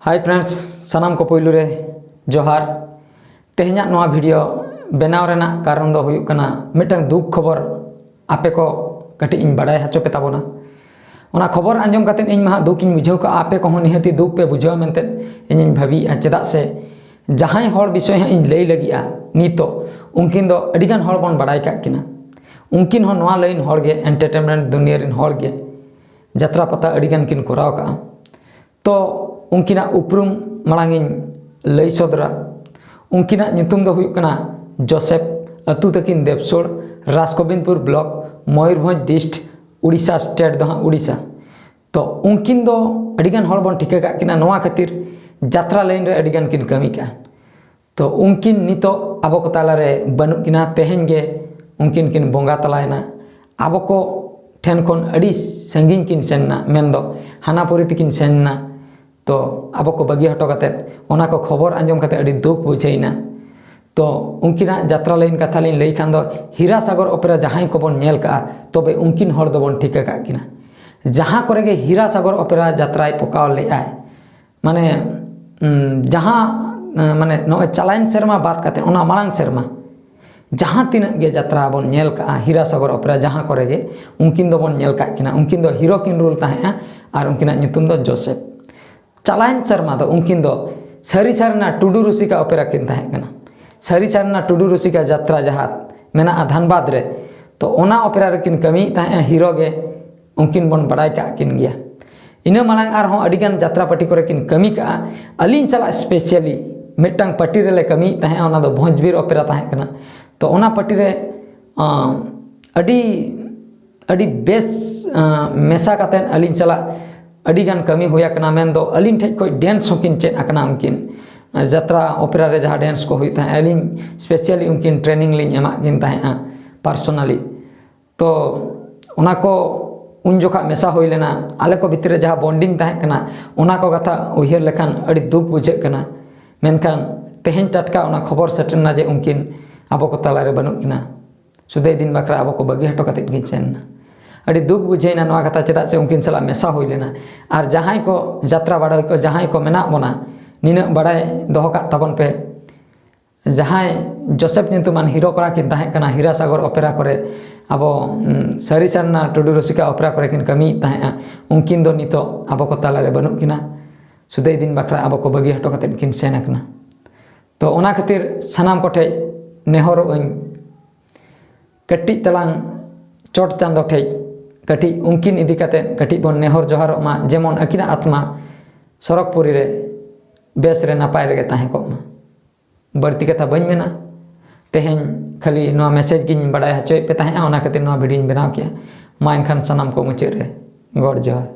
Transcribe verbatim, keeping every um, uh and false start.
Hi friends, ᱥᱟᱱᱟᱢ ᱠᱚ ᱯᱳᱭᱞᱳ ᱨᱮ ᱡᱚᱦᱟᱨ᱾ ᱛᱮᱦᱮᱧᱟᱜ ᱱᱚᱣᱟ ᱵᱷᱤᱰᱤᱭᱳ ᱵᱮᱱᱟᱣ ᱨᱮᱱᱟᱜ ᱠᱟᱨᱚᱱ ᱫᱚ ᱦᱩᱭᱩᱜ ᱠᱟᱱᱟ, ᱢᱤᱫᱴᱟᱝ ᱫᱩᱠ ᱠᱷᱚᱵᱚᱨ ᱟᱯᱮ ᱠᱚ ᱠᱟᱹᱴᱤᱡ ᱤᱧ ᱵᱟᱰᱟᱭ ᱦᱚᱪᱚ ᱯᱮ ᱛᱟᱵᱚᱱᱟ᱾ ᱚᱱᱟ ᱠᱷᱚᱵᱚᱨ ᱟᱸᱡᱚᱢ ᱠᱟᱛᱮᱫ ᱤᱧ ᱢᱟ ᱦᱟᱸᱜ ᱫᱩᱠ ᱤᱧ ᱵᱩᱡᱷᱟᱹᱣ ᱠᱟᱜᱼᱟ, ᱟᱯᱮ ᱠᱚᱦᱚᱸ ᱱᱤᱦᱟᱹᱛᱤ ᱫᱩᱠ ᱯᱮ ᱵᱩᱡᱷᱟᱹᱣᱟ ᱢᱮᱱᱛᱮ ᱤᱧᱤᱧ ᱵᱷᱟᱹᱵᱤᱭᱮᱫᱼᱟ᱾ ᱪᱮᱫᱟᱜ ᱥᱮ ᱡᱟᱦᱟᱸᱭ ᱦᱚᱲ ᱵᱤᱥᱚᱭ ᱦᱟᱸᱜ ᱤᱧ ᱞᱟᱹᱭ ᱞᱟᱹᱜᱤᱫᱼᱟ ᱱᱤᱛᱚᱜ, ᱩᱱᱠᱤᱱ ᱫᱚ ᱟᱹᱰᱤᱜᱟᱱ ᱦᱚᱲ ᱵᱚᱱ ᱵᱟᱲᱟᱭ ᱠᱟᱜ ᱠᱤᱱᱟ᱾ ᱩᱱᱠᱤᱱ ᱦᱚᱸ ᱱᱚᱣᱟ ᱞᱟᱭᱤᱱ ᱦᱚᱲ ᱜᱮ, ᱮᱱᱴᱟᱨᱴᱮᱱᱢᱮᱱᱴ ᱫᱩᱱᱤᱭᱟᱹ ᱨᱮᱱ ᱦᱚᱲ ᱜᱮ ᱡᱟᱛᱨᱟ ᱯᱟᱛᱟ ᱟᱹᱰᱤᱜᱟᱱ ᱠᱤᱱ ᱠᱚᱨᱟᱣ ᱠᱟᱜᱼᱟ᱾ ᱛᱚ ᱩᱱᱠᱤᱱᱟᱜ ᱩᱯᱨᱩᱢ ᱢᱟᱲᱟᱝ ᱤᱧ ᱞᱟᱹᱭ ᱥᱚᱫᱚᱨᱟ᱾ ᱩᱱᱠᱤᱱᱟᱜ ᱧᱩᱛᱩᱢ ᱫᱚ ᱦᱩᱭᱩᱜ ᱠᱟᱱᱟ ᱡᱳᱥᱮᱯ, ᱟᱹᱛᱩ ᱛᱟᱹᱠᱤᱱ Debsor, Rajgobindpur block, Mayurbhanj dist, Orissa state ᱫᱚ ᱦᱟᱸᱜ ᱩᱲᱤᱥᱥᱟ᱾ ᱛᱚ ᱩᱱᱠᱤᱱ ᱫᱚ ᱟᱹᱰᱤᱜᱟᱱ ᱦᱚᱲ ᱵᱚᱱ ᱴᱷᱤᱠᱟᱹ ᱠᱟᱜ ᱠᱤᱱᱟ ᱱᱚᱣᱟ ᱠᱷᱟᱹᱛᱤᱨ ᱡᱟᱛᱨᱟ ᱞᱟᱭᱤᱱ ᱨᱮ ᱟᱹᱰᱤᱜᱟᱱ ᱠᱤᱱ ᱠᱟᱹᱢᱤ ᱠᱟᱜᱼᱟ᱾ ᱛᱚ ᱩᱱᱠᱤᱱ ᱱᱤᱛᱚᱜ ᱟᱵᱚ ᱠᱚ ᱛᱟᱞᱟᱨᱮ ᱵᱟᱹᱱᱩᱜ ᱠᱤᱱᱟ, ᱛᱮᱦᱮᱧ ᱜᱮ ᱩᱱᱠᱤᱱ ᱠᱤᱱ ᱵᱚᱸᱜᱟ ᱛᱟᱞᱟᱭᱮᱱᱟ᱾ ᱟᱵᱚ ᱠᱚ ᱴᱷᱮᱱ ᱠᱷᱚᱱ ᱟᱹᱰᱤ ᱥᱟᱺᱜᱤᱧ ᱠᱤᱱ ᱥᱮᱱ ᱮᱱᱟ, ᱢᱮᱱᱫᱚ ᱦᱟᱱᱟ ᱯᱩᱨᱤ ᱛᱮᱠᱤᱱ ᱥᱮᱱ ᱮᱱᱟ᱾ ᱛᱚ ᱟᱵᱚ ᱠᱚ ᱵᱟᱹᱜᱤ ᱦᱚᱴᱚ ᱠᱟᱛᱮᱫ, ᱚᱱᱟ ᱠᱚ ᱠᱷᱚᱵᱚᱨ ᱟᱸᱡᱚᱢ ᱠᱟᱛᱮᱫ ᱟᱹᱰᱤ ᱫᱩᱠ ᱵᱩᱡᱷᱟᱹᱣᱮᱱᱟ᱾ ᱛᱚ ᱩᱱᱠᱤᱱᱟᱜ ᱡᱟᱛᱨᱟ ᱞᱟᱭᱤᱱ ᱠᱟᱛᱷᱟ ᱞᱤᱧ ᱞᱟᱹᱭ ᱠᱷᱟᱱ ᱫᱚ, ᱦᱤᱨᱟ ᱥᱟᱜᱚᱨ ᱚᱯᱮᱨᱟ ᱡᱟᱦᱟᱸᱭ ᱠᱚᱵᱚᱱ ᱧᱮᱞ ᱠᱟᱜᱼᱟ, ᱛᱚᱵᱮ ᱩᱱᱠᱤᱱ ᱦᱚᱲ ᱫᱚᱵᱚᱱ ᱴᱷᱤᱠᱟᱹ ᱠᱟᱜ ᱠᱤᱱᱟ᱾ ᱡᱟᱦᱟᱸ ᱠᱚᱨᱮ ᱜᱮ ᱦᱤᱨᱟ ᱥᱟᱜᱚᱨ ᱚᱯᱮᱨᱟ ᱡᱟᱛᱨᱟᱭ ᱯᱚᱠᱟᱣ ᱞᱮᱫᱼᱟᱭ, ᱢᱟᱱᱮ ᱩᱢ, ᱡᱟᱦᱟᱸ ᱮ, ᱢᱟᱱᱮ ᱱᱚᱜᱼᱚᱭ ᱪᱟᱞᱟᱣᱮᱱ ᱥᱮᱨᱢᱟ ᱵᱟᱫ ᱠᱟᱛᱮ ᱚᱱᱟ ᱢᱟᱲᱟᱝ ᱥᱮᱨᱢᱟ ᱡᱟᱦᱟᱸ ᱛᱤᱱᱟᱹᱜ ᱜᱮ ᱡᱟᱛᱨᱟ ᱵᱚᱱ ᱧᱮᱞ ᱠᱟᱜᱼᱟ, ᱦᱤᱨᱟ ᱥᱟᱜᱚᱨ ᱚᱯᱮᱨᱟ ᱡᱟᱦᱟᱸ ᱠᱚᱨᱮ ᱜᱮ, ᱩᱱᱠᱤᱱ ᱫᱚᱵᱚᱱ ᱧᱮᱞ ᱠᱟᱜ ᱠᱤᱱᱟ᱾ ᱩᱱᱠᱤᱱ ᱫᱚ ᱦᱤᱨᱳ ᱠᱤᱱ ᱨᱳᱞ ᱛᱟᱦᱮᱸᱜᱼᱟ ᱟᱨ ᱩᱱᱠᱤᱱᱟᱜ ᱧᱩᱛᱩᱢ ᱫᱚ ᱡᱳᱥᱮᱯ᱾ ᱪᱟᱞᱟᱣᱮᱱ ᱥᱮᱨᱢᱟ ᱫᱚ ᱩᱱᱠᱤᱱ ᱫᱚ ᱥᱟᱹᱨᱤ ᱥᱟᱨᱱᱟ ᱴᱩᱰᱩ ᱨᱩᱥᱤᱠᱟ ᱚᱯᱮᱨᱟ ᱠᱤᱱ ᱛᱟᱦᱮᱸ ᱠᱟᱱᱟ᱾ ᱥᱟᱹᱨᱤ ᱥᱟᱨᱱᱟ ᱴᱩᱰᱩ ᱨᱩᱥᱤᱠᱟ ᱡᱟᱛᱨᱟ ᱡᱟᱦᱟᱸ ᱢᱮᱱᱟᱜᱼᱟ ᱫᱷᱟᱱᱵᱟᱫᱽ ᱨᱮ, ᱛᱚ ᱚᱱᱟ ᱚᱯᱮᱨᱟ ᱨᱮᱠᱤᱱ ᱠᱟᱹᱢᱤᱭᱮᱫ ᱛᱟᱦᱮᱸᱜᱼᱟ, ᱦᱤᱨᱳ ᱜᱮ᱾ ᱩᱱᱠᱤᱱ ᱵᱚᱱ ᱵᱟᱲᱟᱭ ᱠᱟᱜ ᱠᱤᱱ ᱜᱮᱭᱟ᱾ ᱤᱱᱟᱹ ᱢᱟᱲᱟᱝ ᱟᱨᱦᱚᱸ ᱟᱹᱰᱤᱜᱟᱱ ᱡᱟᱛᱨᱟ ᱯᱟᱹᱴᱤ ᱠᱚᱨᱮ ᱠᱤᱱ ᱠᱟᱹᱢᱤ ᱠᱟᱜᱼᱟ᱾ ᱟᱹᱞᱤᱧ ᱥᱟᱞᱟᱜ ᱥᱯᱮᱥᱟᱞᱤ ᱢᱤᱫᱴᱟᱝ ᱯᱟᱹᱴᱤ ᱨᱮᱞᱮ ᱠᱟᱹᱢᱤᱭᱮᱫ ᱛᱟᱦᱮᱸᱜᱼᱟ, ᱚᱱᱟ ᱫᱚ ᱵᱷᱚᱸᱡᱽᱵᱤᱨ ᱚᱯᱮᱨᱟ ᱛᱟᱦᱮᱸ ᱠᱟᱱᱟ᱾ ᱛᱚ ᱚᱱᱟ ᱯᱟᱹᱴᱤ ᱨᱮ ᱟᱸ, ᱟᱹᱰᱤ ᱟᱹᱰᱤ ᱵᱮᱥ ᱟᱸ, ᱢᱮᱥᱟ ᱠᱟᱛᱮᱫ ᱟᱹᱞᱤᱧ ᱥᱟᱞᱟᱜ ᱟᱹᱰᱤᱜᱟᱱ ᱠᱟᱹᱢᱤ ᱦᱩᱭ ᱟᱠᱟᱱᱟ, ᱢᱮᱱᱫᱚ ᱟᱹᱞᱤᱧ ᱴᱷᱮᱡ ᱠᱷᱚᱡ ᱰᱮᱱᱥ ᱦᱚᱸᱠᱤᱱ ᱪᱮᱫ ᱟᱠᱟᱱᱟ ᱩᱱᱠᱤᱱ᱾ ᱡᱟᱛᱨᱟ ᱚᱯᱮᱨᱟ ᱨᱮ ᱡᱟᱦᱟᱸ ᱰᱮᱱᱥ ᱠᱚ ᱦᱩᱭᱩᱜ ᱛᱟᱦᱮᱸᱫ, ᱟᱹᱞᱤᱧ ᱥᱯᱮᱥᱟᱞᱤ ᱩᱱᱠᱤᱱ ᱴᱨᱮᱱᱤᱝ ᱞᱤᱧ ᱮᱢᱟᱜ ᱠᱤᱱ ᱛᱟᱦᱮᱸᱜᱼᱟ ᱯᱟᱨᱥᱳᱱᱟᱞᱤ᱾ ᱛᱚ ᱚᱱᱟ ᱠᱚ ᱩᱱ ᱡᱚᱠᱷᱟ ᱢᱮᱥᱟ ᱦᱩᱭ ᱞᱮᱱᱟ, ᱟᱞᱮ ᱠᱚ ᱵᱷᱤᱛᱨᱤ ᱨᱮ ᱡᱟᱦᱟᱸ ᱵᱚᱱᱰᱤᱝ ᱛᱟᱦᱮᱸ ᱠᱟᱱᱟ, ᱚᱱᱟ ᱠᱚ ᱠᱟᱛᱷᱟ ᱩᱭᱦᱟᱹᱨ ᱞᱮᱠᱷᱟᱱ ᱟᱹᱰᱤ ᱫᱩᱠ ᱵᱩᱡᱷᱟᱹᱜ ᱠᱟᱱᱟ᱾ ᱢᱮᱱᱠᱷᱟᱱ ᱛᱮᱦᱮᱧ ᱴᱟᱴᱠᱟ ᱚᱱᱟ ᱠᱷᱚᱵᱚᱨ ᱥᱮᱴᱮᱨ ᱮᱱᱟ ᱡᱮ ᱩᱱᱠᱤᱱ ᱟᱵᱚ ᱠᱚ ᱛᱟᱞᱟᱨᱮ ᱵᱟᱹᱱᱩᱜ ᱠᱤᱱᱟ, ᱥᱩᱫᱟᱹᱭ ᱫᱤᱱ ᱵᱟᱠᱷᱨᱟ ᱟᱵᱚ ᱠᱚ ᱵᱟᱹᱜᱤ ᱦᱚᱴᱚ ᱠᱟᱛᱮᱫ ᱠᱤᱱ ᱥᱮᱱ ᱮᱱᱟ᱾ ᱟᱹᱰᱤ ᱫᱩᱠ ᱵᱩᱡᱷᱟᱹᱣᱮᱱᱟ ᱱᱚᱣᱟ ᱠᱟᱛᱷᱟ, ᱪᱮᱫᱟᱜ ᱥᱮ ᱩᱱᱠᱤᱱ ᱥᱟᱞᱟᱜ ᱢᱮᱥᱟ ᱦᱩᱭ ᱞᱮᱱᱟ᱾ ᱟᱨ ᱡᱟᱦᱟᱸᱭ ᱠᱚ ᱡᱟᱛᱨᱟ ᱵᱟᱰᱚᱭ ᱠᱚ, ᱡᱟᱦᱟᱸᱭ ᱠᱚ ᱢᱮᱱᱟᱜ ᱵᱚᱱᱟ, ᱱᱤᱱᱟᱹᱜ ᱵᱟᱲᱟᱭ ᱫᱚᱦᱚ ᱠᱟᱜ ᱛᱟᱵᱚᱱ ᱯᱮ, ᱡᱟᱦᱟᱸᱭ ᱡᱳᱥᱮᱯ ᱧᱩᱛᱩᱢᱟᱱ ᱦᱤᱨᱳ ᱠᱚᱲᱟ ᱠᱤᱱ ᱛᱟᱦᱮᱸ ᱠᱟᱱᱟ, ᱦᱤᱨᱟ ᱥᱟᱜᱚᱨ ᱚᱯᱮᱨᱟ ᱠᱚᱨᱮ, ᱟᱵᱚ ᱩᱢ, ᱥᱟᱹᱨᱤ ᱥᱟᱨᱱᱟ ᱴᱩᱰᱩ ᱨᱩᱥᱤᱠᱟ ᱚᱯᱮᱨᱟ ᱠᱚᱨᱮ ᱠᱤᱱ ᱠᱟᱹᱢᱤᱭᱮᱫ ᱛᱟᱦᱮᱸᱜᱼᱟ, ᱩᱱᱠᱤᱱ ᱫᱚ ᱱᱤᱛᱚᱜ ᱟᱵᱚ ᱠᱚ ᱛᱟᱞᱟᱨᱮ ᱵᱟᱹᱱᱩᱜ ᱠᱤᱱᱟ᱾ ᱥᱩᱫᱟᱹᱭ ᱫᱤᱱ ᱵᱟᱠᱷᱨᱟ ᱟᱵᱚ ᱠᱚ ᱵᱟᱹᱜᱤ ᱦᱚᱴᱚ ᱠᱟᱛᱮᱫ ᱠᱤᱱ ᱥᱮᱱ ᱟᱠᱟᱱᱟ᱾ ᱛᱚ ᱚᱱᱟ ᱠᱷᱟᱹᱛᱤᱨ ᱥᱟᱱᱟᱢ ᱠᱚᱴᱷᱮᱡ ᱱᱮᱦᱚᱨᱚᱜ ᱟᱹᱧ, ᱠᱟᱹᱴᱤᱡ ᱛᱟᱞᱟᱝ ᱪᱚᱴ ᱪᱟᱸᱫᱚ ᱴᱷᱮᱡ ᱠᱟᱹᱴᱤᱡ ᱩᱱᱠᱤᱱ ᱤᱫᱤ ᱠᱟᱛᱮᱫ ᱠᱟᱹᱴᱤᱡ ᱵᱚᱱ ᱱᱮᱦᱚᱨ ᱡᱚᱦᱟᱨᱚᱜ ᱢᱟ, ᱡᱮᱢᱚᱱ ᱟᱹᱠᱤᱱᱟᱜ ᱟᱛᱢᱟ ᱥᱚᱨᱚᱜᱽᱯᱩᱨᱤ ᱨᱮ ᱵᱮᱥ ᱨᱮ ᱱᱟᱯᱟᱭ ᱨᱮᱜᱮ ᱛᱟᱦᱮᱸ ᱠᱚᱜ ᱢᱟ᱾ ᱵᱟᱹᱲᱛᱤ ᱠᱟᱛᱷᱟ ᱵᱟᱹᱧ ᱢᱮᱱᱟ᱾ ᱛᱮᱦᱮᱧ ᱠᱷᱟᱹᱞᱤ ᱱᱚᱣᱟ ᱢᱮᱥᱮᱡᱽ ᱜᱤᱧ ᱵᱟᱰᱟᱭ ᱦᱚᱪᱚᱭᱮᱫ ᱯᱮ ᱛᱟᱦᱮᱸᱜᱼᱟ, ᱚᱱᱟ ᱠᱷᱟᱹᱛᱤᱨ ᱱᱚᱣᱟ ᱵᱷᱤᱰᱤᱭᱳᱧ ᱵᱮᱱᱟᱣ ᱠᱮᱜᱼᱟ᱾ ᱢᱟ ᱮᱱᱠᱷᱟᱱ ᱥᱟᱱᱟᱢ ᱠᱚ ᱢᱩᱪᱟᱹᱫ ᱨᱮ ᱜᱚᱰ ᱡᱚᱦᱟᱨ᱾